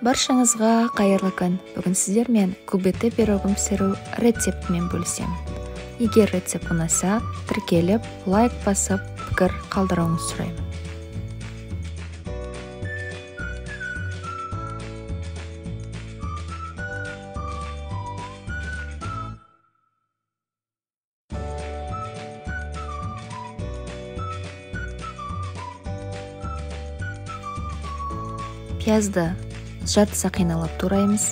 Баршаңызға қайырлы күн. Бүгін сіздермен көкбетті пирогын пісіру рецептімен бөлісемін. Егер рецепт ұнаса, тіркеліп, лайк басып, пікір қалдыруыңызды сұраймын. Пиязды жарты сақиналап тураймыз.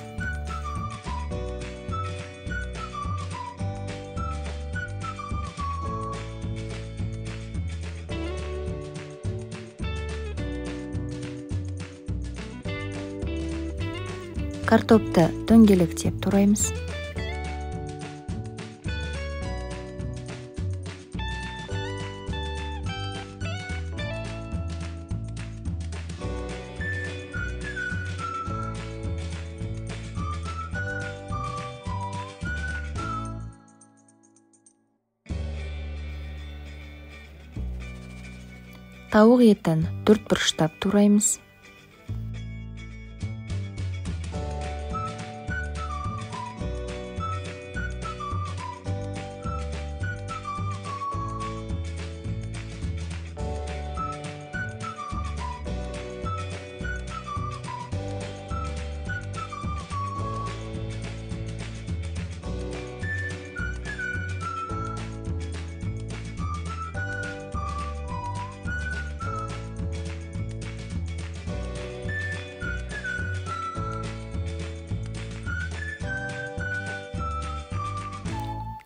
Картопты дөңгелектеп тураймыз. Тауық етін төрт бұрыштап тураймыз.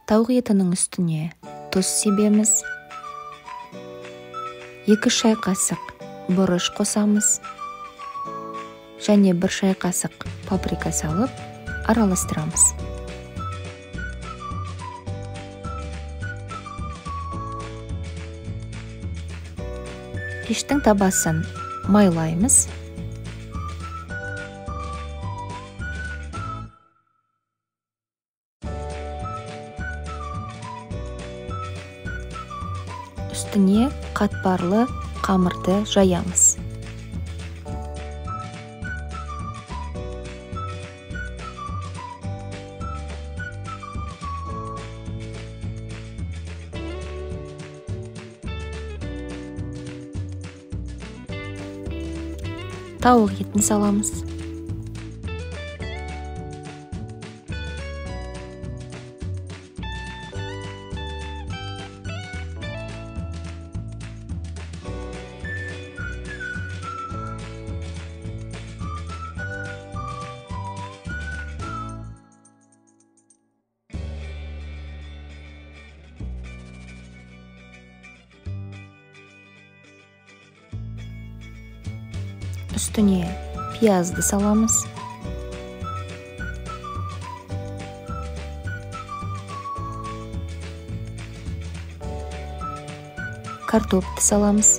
Тауық етінің үстіне тұз себеміз. 2 шай қасық бұрыш қосамыз. Және 1 шай қасық паприка салып араластырамыз. Пештің табасын майлаймыз. Үстіне қатпарлы қамырды жаямыз. Тауық етін саламыз. Үстіне пиязды саламыз. Картопты саламыз.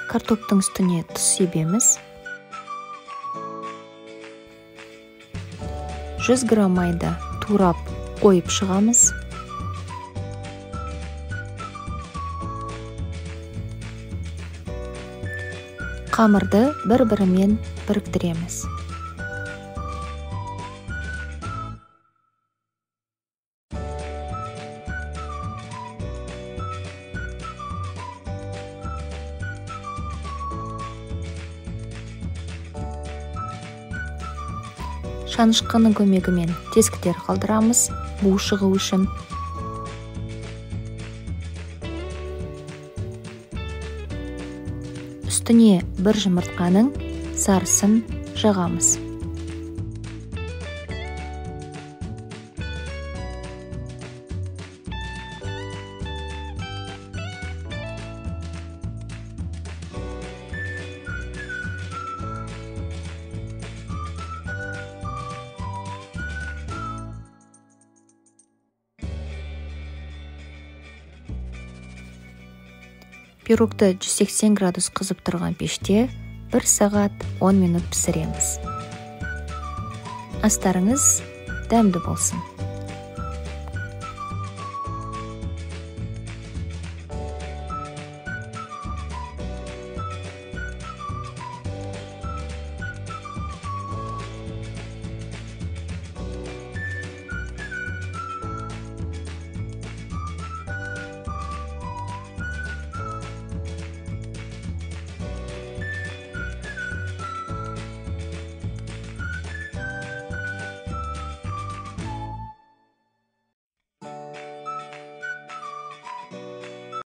Картоптың үстіне тұз себеміз. 100 грамм майды турап қойып шығамыз. Қамырды бір-бірімен біріктіреміз. Шанышқының көмегімен тесіктер қалдырамыз, бу шығу үшін. Үстіне бір жұмыртқаның сарысын жағамыз. Пирогты 180 градус қызып тұрған пеште 1 сағат 10 минут пісіреміз. Астарыңыз дәмді болсын!